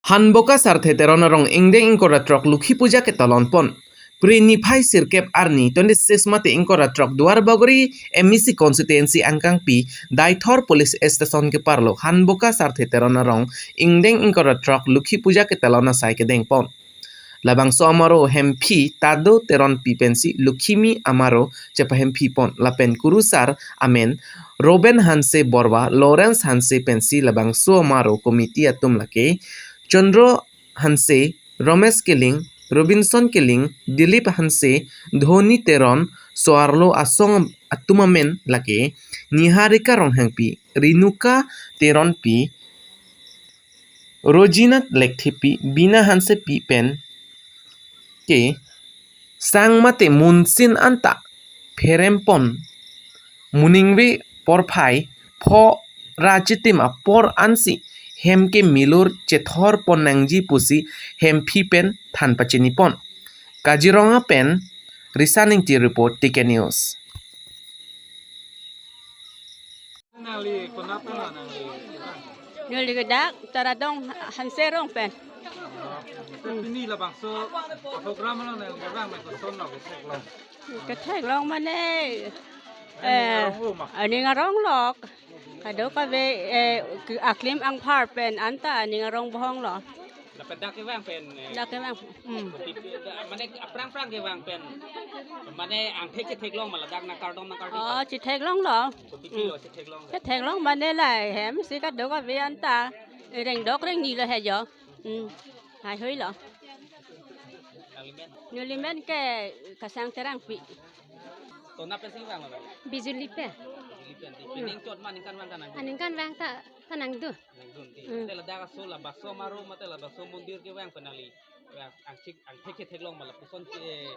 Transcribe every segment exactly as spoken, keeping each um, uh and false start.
Hanboka Sarthe Teron arong ingdeng ingkoi ra throk Lokhi Puja ketalon pon. Phre niphai sirkep arni twenty-six mate ingkoi ra throk Duarbagori M A C constituency angkangpi Deithor police station keparlo Hanboka Sarthe Teron arong ingdeng ingkoi ra throk Lokhi Puja ketalon asai kedeng pon. Labangso amaro Hemphi Tado Teronpi pensi Lokhimi amaro chepahemphi pon lapen kurusar amen Roben Hanse Borwa, Lawrence Hanse pensi labangso amaro committee atum lake Chandro Hanse, Romesh Killing, Robinson Killing, Dilip Hanse, Dhoni Teron, so-arlo asong atum amen lake Niharika Ronghangpi, Renuka Teronpi, Rojina Lekthepi, Bina Hansepi pen ke sang mate munsin anta pherem pon, moningve porphai pho ra chitim apor ansi hem ke milur chethor pon nangji pusi Hemphi pen than pachini pon. Kaziranga pen Risan Ingti report, T K News. Nangli konat na nangli? Neli ke dak Taradong Hanse arong pen. Pini labangso program lo nangli vang na koson lo ketheklong? Ketheklong mane, eh, arong lo ma? Aning arong lo. Kadokave, eh, ke-, aklim angphar pen anta aning arong bohong lo. Lapen dak kevang pen, eh, dak kevang. Hmm. Kopi, mane aphrang aphrang kevang pen, mane angthek chetheklong ma ladak nangkardom nangkardom? Oh, chetheklong lo. Kopi lo chetheklong? Chetheklong mane la hem si kadokave anta rengdok rengni lo he jo. Hmm. Haihui lo. Nangli men? Neli men ke Kasang Terangpi. Konat pensi vang lo? Bijuli pen. Bijuli pen. Hmm. Pining chot ma ningkan vang ta nang? Aningkan vang ta, ta nangdun. Nangdun ti. Hmm. Te ladak aso labangso amaro mate labangso mondir kevang pen nangli vang angchik angthek chetheklong ma lapuson ke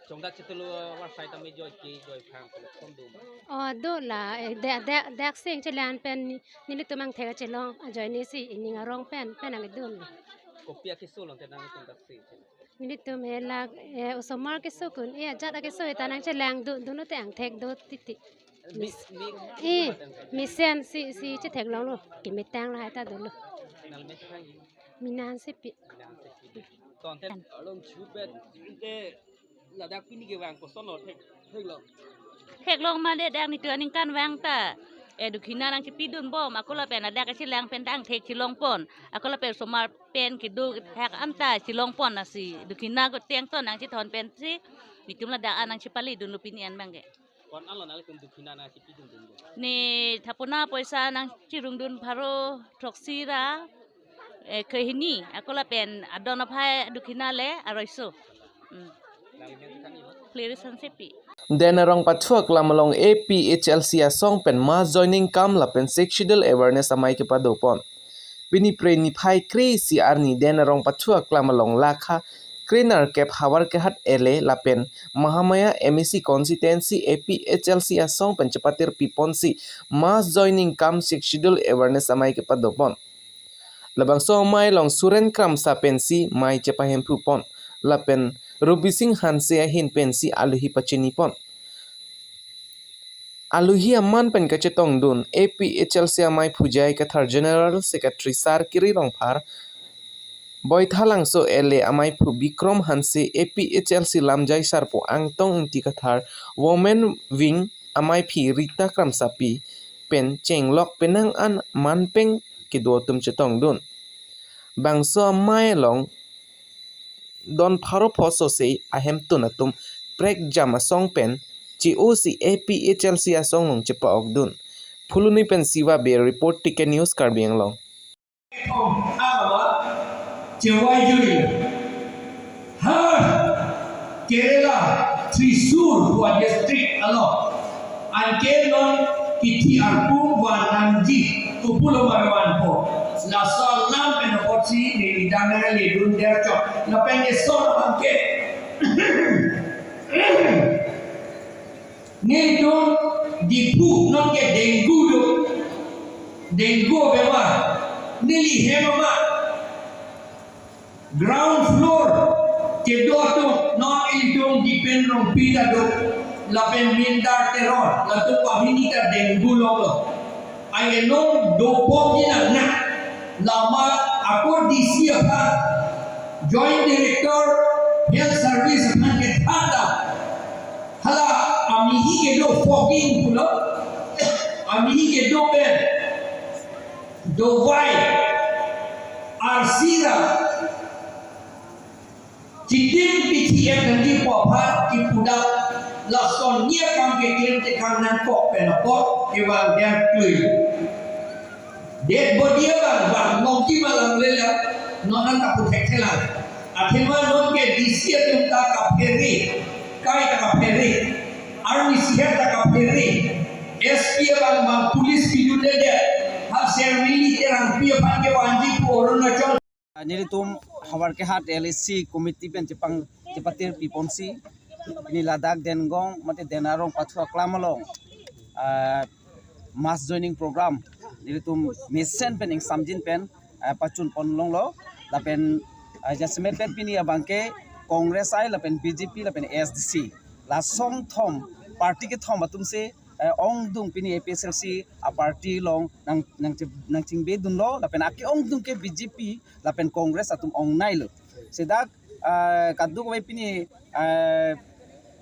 chongdat chetulu war sai tame joi ke joi phang lapuson do ma? Oh, do la, eh, dak, dak, daksi chelang pen ne, nelitum angthek chelong ajoine si ining arong pen, pen nangdun. Kopi akeso lo te nangtum daksi? Nelitum he la, eh, osomar keso kun, eh, ajat akeso ta nangchelangdun, dunlote angthek do titi. Mi, mi, eh, mesen si, si chetheklong lo, kemetang lahai ta dolo. Nangli men si thang? Mina Hansepi. Mina Hansepi. Ton te along chubet te ladak pini kevang koson lo thek, theklong? Theklong mane dak nelitum aningkan vang ta, eh, dokhina nangchepidun bom, ako lapen ladak chelang pen ta angthek chelong pon, ako lapen osomar pen kedo kethak anta chelong pon lasi dokhina koteng ton nangchethon pensi nelitum ladak an nangchepaledunlo pini an abang ke. Ko-an lo nanglitum dokhina nangchepidun dunlo? Ne thapona poisa nangcherungdun pharo throksi ra, eh, kehini, ako lapen adon aphai dokhina le aroiso. Hmm. Nangli men si thang? Clarice Hansepi. Den arong pathu aklam along A P H L C asong pen mass joining kam lapen Sixth Schedule awareness amei kepado pon. Pini Phre niphai kre-isi arni Den arong pathu aklam along lakha krenerkep havar kehat ele lapen Mahamaya M A C constituency A P H L C asong pen chepatirpi ponsi mass joining kam Sixth Schedule awareness amei kepado pon. Labangso amei along Suren Kramsa pensi mei chepahemphu pon lapen Robising Hanse ahin pensi alohi pachini pon. Alohi aman pen kachetongdun A P H L C ameiphu J I Kathar, General Secretary Sarkiri Rongphar, Boithalangso ele ameiphu Bikrom Hanse, A P H L C lamjai sarpo Angtong Ingti Kathar, Women Wing ameiphi Rita Kramsapi pen chenglok penang an manpeng kedo atum chetongdun. Bangso amei along don pharo pho sose ahemtun atum prekjam asong pen che-o si A P H L C asong along chepa-okdun. Phuloni pen Siva Bey report, T K News Karbi Anglong. Chewai juri. Ha! Kerala, Thrissur, Goa district along. Anke non kithi arpum van nangji, kupulo marwan po. Laso alam pen apotsi neli dang nangledun der chok. Lapen eson abang ke. Nelitum Diphu non ke dengue do. Dengue bemar. Neli hem ama. Ground floor kedo atum non ilitum Dipen Rongpi ta do, lapen Mindar Teron, latum pahini ta dengue longlo. Ai enom dopok ji nang na, lama Ako D C aphan, Joint Director Health Service aphan kethan ta. Hala amehi kedo fogging pulo, amehi kedo pen dovai arsira chitim pithi ek nangji pu aphan kipu dak lason nia kam keklem tekang nangkok pen apot kevang der klui. Dead body abang bang nongki malang lela non an kapu thekthelang. Athema non ke D C atum ta kaphere, kai ta kaphere, army siher ta kaphere, S P abang bang police pidun dede, ha ser mili terang pi aphan kevangji pu Arunachal. Nelitum Howraghat L A C committee pen chepang chepatir piponsi, pini ladak Dengong mate Denarong pathu aklam along, ah, mass joining program nelitum mesen pen ingsamjin pen, ah, pachun pon longlo. Lapen, ah, jasemet pen pini abangke Congress ai lapen B J P lapen A S D C, la song thom party kethom atumsi, eh, ongdung pini A P H L C a party along nang nang nangchingbe dunlo lapen ake ongdung ke B J P lapen Congress atum ongnailo. Sedak, eh, kadokave pini, eh,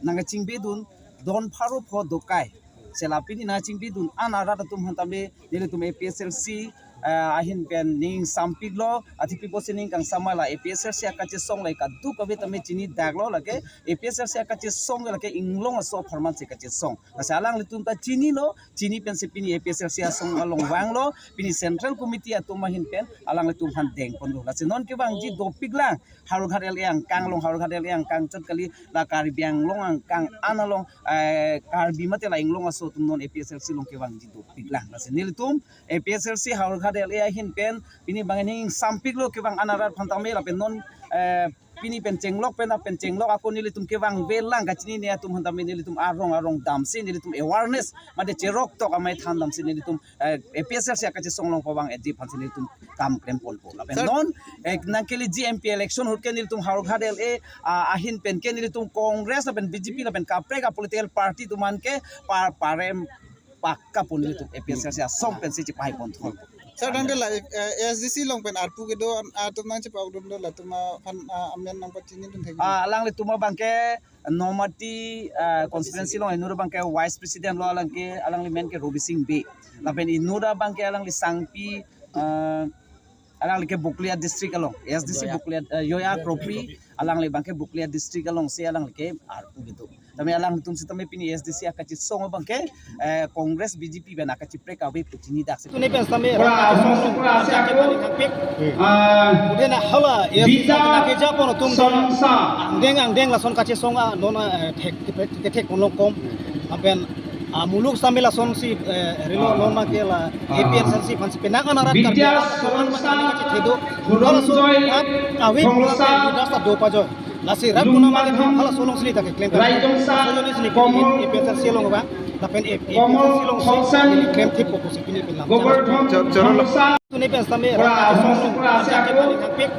nangchingbe dun don pharo pho dokai. Sela pini nangchingbe dun an arat atum aphan tame nelitum A P H L C, eh, ahin pen ning sampiklo, athe pi pusi ning kangsam ma la A P H L C akachesong la kadokave tame chini daklo, lake A P H L C akachesong lake inglong aso apharman si kachesong. Lasi alanglitum ta chinilo, chini pensi pini A P H L C asong along vanglo, pini Central Committee atum ahin pen alanglitum aphan dengponlo. Lasi non kevangji dopiklang, Howraghat L A angkang along, Howraghat L A angkang chot kali, la Karbi Anglong angkang an along, eh, Karbi mate la inglong aso atum non A P H L C along kevangji dopiklang. Lasi nelitum A P H L C Howraghat L A ahin pen pini bang ning sampiklo kevang an arat aphan tame lapen non, eh, pini pen chenglok pen pen chenglok ako nelitum kevangvelang kachinine atum aphan tame nelitum arong arong damsi nelitum awareness mate cherok tok amei than damsi nelitum, eh, A P H L C akachesong along pavang-etji aphansi nelitum kam klemponpo. Lapen Sir. Non, eh, nangkeleji M P election ahut ke nelitum Howraghat L A, ah, ahin pen ke nelitum Congress lapen B J P lapen kaprek a political party atum an ke par parem pakka pu nelitum A P H L C asong pensi chepahai ponthol. Sir, tangte la, eh, A S D C along pen arpu kedo an, atum nangchepa-ok dunlo, latum aphan, ah, amen nangpachinidun thek. Ah, alanglitum abangke Nomati, ah, constituency along inut abangke vice president lo, alangke, alangli men ke Robising Bey. Lapen inut abangke alangli sangpi, ah, alangli ke Bokolia district along, A S D C Joya. Bokolia, eh, Joya Kropi, alangli abangke Bokolia district alongsi alangli ke arpu kedo. Tame alanglitum sitame pini A S D C akachesong abangke, eh, Congress B J P pen akachiprek ave pu chinidaksi. Tuni pen sitame Pura, rat kachesong pura, pura, pura, pura, pik. Ah, Ude na hala, ya, Vita kena keja pon atum Sonsa. Angdeng, angdeng lason kachesong a, non, eh, thek, thek, thek, thek, kon long kom. Lapen, ah, muluk sambil lasonsi, eh, relo Ah. non ma ke la, Ah. A P H L C aphansi penang an arat Karbi Vita arat, atum an Sonsa. Mangani kachethedo. Khulum Halaso, Joy. At, awit, Khongsa. Leaders ta do pajoi. Lasi rat Lumban kuna mangin Hong. Halaso alongsi ta keklem. Raijongsa. Halaso alongsi Komol. A P H L C along ba. Lapen A P H L C Komol alongsi Tholsen. Keklem thip ko pusi pini pen lam. Governor Char-, char-, Thongsa. Tuni pen sitame Pura, rat kachesong pura, pura, pik.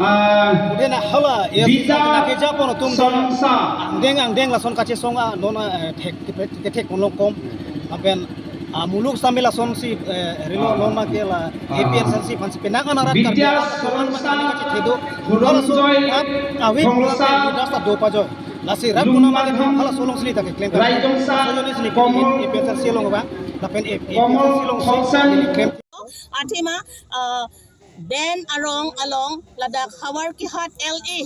Ah, Ude na hala, ya, Vita kena keja pon atum Sonsa. Angdeng, angdeng lason kachesong a, non, eh, thek, thek, thek, thek, kon long kom. Lapen, ah, muluk sambil lasonsi, eh, relo Ah. non ma ke la, Ah. A P H L C aphansi penang an arat Karbi Vita arat, atum an Sonsa. Mangani kachethedo. Khulum Halaso, Joy. At, awit, Khongsa. Leaders ta do pajoi. Lasi rat kuna Lumban mangin Hong. Halaso alongsi ta keklem. Raijongsa. Halaso alongsi Komol. A P H L C along ba. Lapen A P H L C Komol alongsi Tholsen. Keklem. Athema, uh, Den Arong along ladak Howraghat L A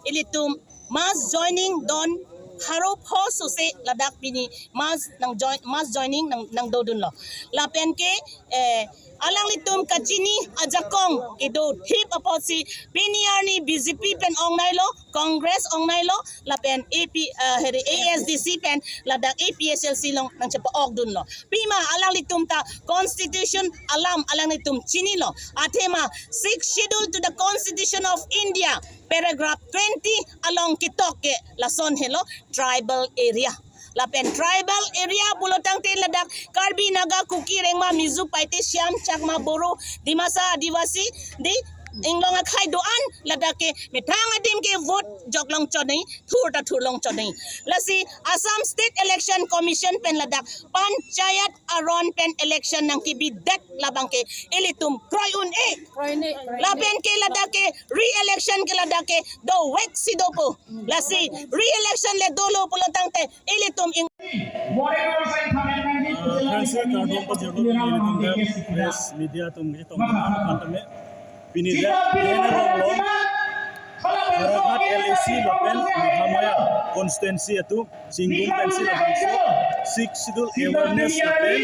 ilitum mass joining don pharo pho sose ladak pini mass nang join, mass joining nang, nangdodunlo. Lapen ke, eh, alanglitum kachini ajakong kedo thip apotsi pini arni B J P pen ongnailo, Congress ongnailo, lapen A P, eh, heri A S D C pen ladak A P H L C along nangchepa-ok dunlo. Pima alanglitum ta constitution alam alanglitum chinilo. Athema Sixth Schedule to the Constitution of India, paragraph twenty along ketok ke lason helo tribal area. Lapen tribal area pulo tangte ladak Karbi, Naga, Kuki, Rengma, Mizo, Paite, Siam, Chakma, Boro, Dimasa, Adivasi, di Inglong akhei do-an ladak ke methang adim ke vote jok long chot nai, thur ta thur long chot nai. Lasi Assam State Election Commission pen ladak panchayat aron pen election nangkebidet labang ke ilitum kroi un-e. Lapen ke ladak ke re-election ke ladak ke dovek si dopo. Lasi re-election le dolo pulo tangte ilitum ing- Thank you, kardom pajirlo, ilitum press media atum kachetong aphan tame. Pini dak Dena Ronglong, Howraghat L A C lapen Mahamaya constituency atum chingrum pensi labangso Sixth Schedule awareness lapen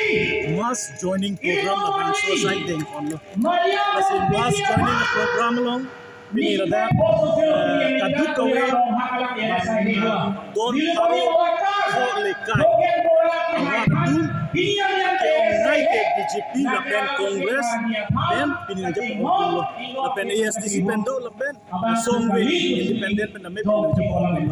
mass joining program labangso asai dengponlo. Lasi mass joining program along pini ladak, eh, kadokave, eh, don pharo pho lekai arat atum ke-ongnei ke B J P lapen Congress pen pini ladak pokoklo. Lapen A S D C pen do lapen songve independent pen tame pini ladak pokoklo.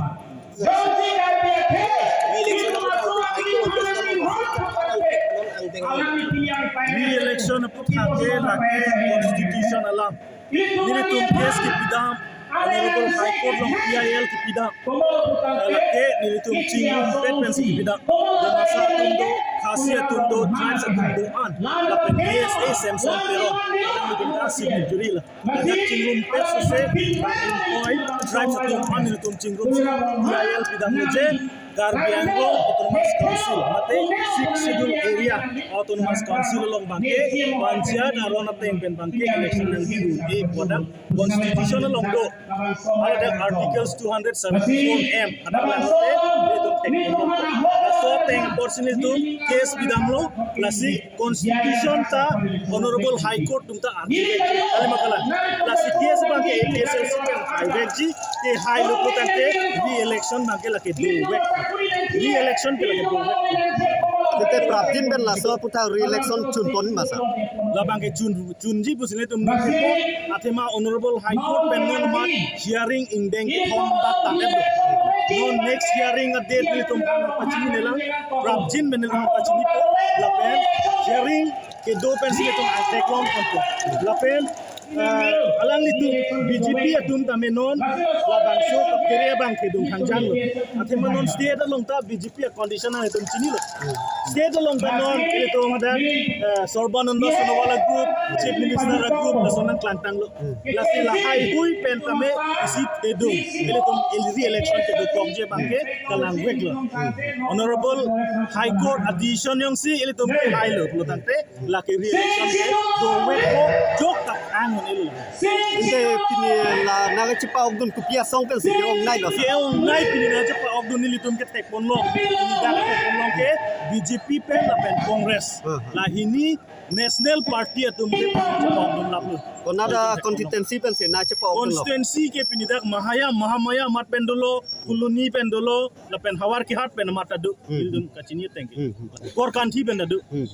Re-election aputhak ke lake constitution alam. Nelitum case kepidam, Honorable High Court along P I L kepidam. Eh, lake nelitum chingrumpet pensi kepidam. Dimasa atum do, Khasi atum do, tribes atum do-an. Lapen K S A Samson Teron, nelitum ta signatory la. Ladak chingrumpet sose, lapen koi, tribes atum an nelitum chingrum si, P I L pidamlo je, Karbi Anglong Autonomous Council, mate Sixth Schedule Area Autonomous Council along abangke, panchayat aron ateng pen abangke election nangbi un-e pu ladak constitution along do. Ladak Articles two hundred seventy-four M, hadak alangte, nelitum thek. Laso ateng apotsi nelitum case pidamlo, lasi constitution ta Honorable High Court atum ta article kali ma kalang. Lasi case abangke A P H L C pen haivekji, ke hailo putangte re-election abangke lake dovek. Re-election ke lake dovek. Tete prapjin pen laso aputhak re-election chunpon ma sir? Labangke chun, chunji pusi nelitum nangkhepo, athema Honorable High Court pen non amat hearing ingdeng thom bak tangdet lo. Non next hearing a-date nelitum aphan pachini nelang, prapjin pen nelitum pachinipo, lapen hearing kedo pensi nelitum angtheklong ponpo. Lapen, eh, alanglitum B J P atum tame non labangso kaphere abang kedun khangjanglo. Athema non state along ta B J P a-condition nangtum chinilo. State along ta non ilitum hadak, eh, Sarbananda Sonowal a-group, Chief Minister a-group, lason nangklangtanglo. Lasi lahai hui pen tame isi kedun, ilitum re-election kedokokji abangke kalangveklo. Honorable High Court a-decision jongsi ilitum kehailo pulotangte, lake re-election ke dovekpo, jok ta ang un-elo. Ante pini la nangchepa-okdun kopi asong pensi ke-ongneilo? Ke-ongnei pini nangchepa-okdun nelitum kethekponlo. Pini dak thekponlo ke B J P pen lapen Congress. Hmm. La hini National Party atum ke pini nangchepa-okdun laplo. Konat a-constituency pensi nangchepa-okdunlo? Constituency ke pini dak Mahaya, Mahamaya amat pen dolo, Phuloni pen dolo, lapen Howraghat pen amat ta do. Hmm. Ilitum kachini ateng ke. Hmm. Korkanthi pen ta do. Hmm.